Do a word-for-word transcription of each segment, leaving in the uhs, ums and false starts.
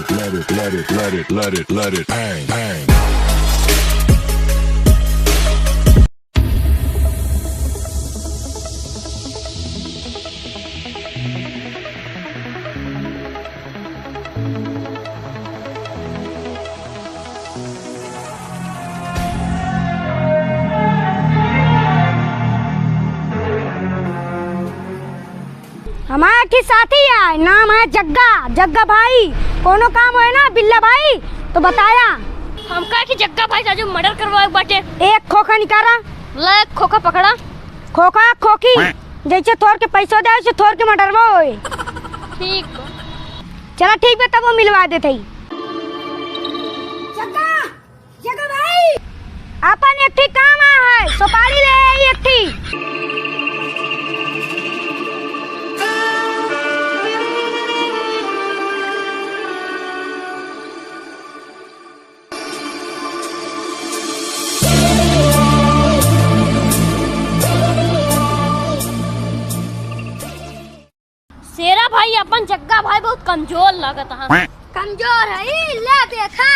Let it, let it, let it, let it, let it bang, bang. हमार एक साथी है, नाम है जग्गा, जग्गा भाई। कौनो काम होए ना बिल्ला भाई तो बताया। हमका कि जग्गा भाई से आज murder करवाए बाटे। एक खोखा निकाला। ले, खोखा पकड़ा। खोखा, खोखी, जैसे थोर के पैसो दे, वैसे थोर के murder होए। ठीक बा। चला ठीक बा, तब वो मिलवा देत हई। जग्गा, जग्गा भाई, आपन एक ठी काम आ है, सुपारी ले आई एक ठी। शेरा भाई, अपन जग्गा भाई बहुत कमजोर लागत है। कमजोर है, ई ले देखा।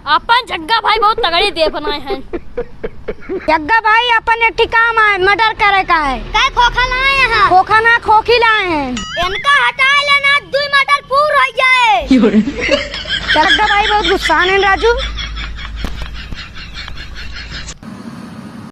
अपन जग्गा भाई बहुत तगड़ी देह बनाए हैं। जग्गा भाई, अपन एक ठी काम आए, murder करे का है। कै खोखा लाए हैं? खोखा ना, खोखी लाए हैं। इनका हटाए लेना, दुई murder पूर हो जाए। जग्गा भाई बहुत गुस्सा हैं राजू।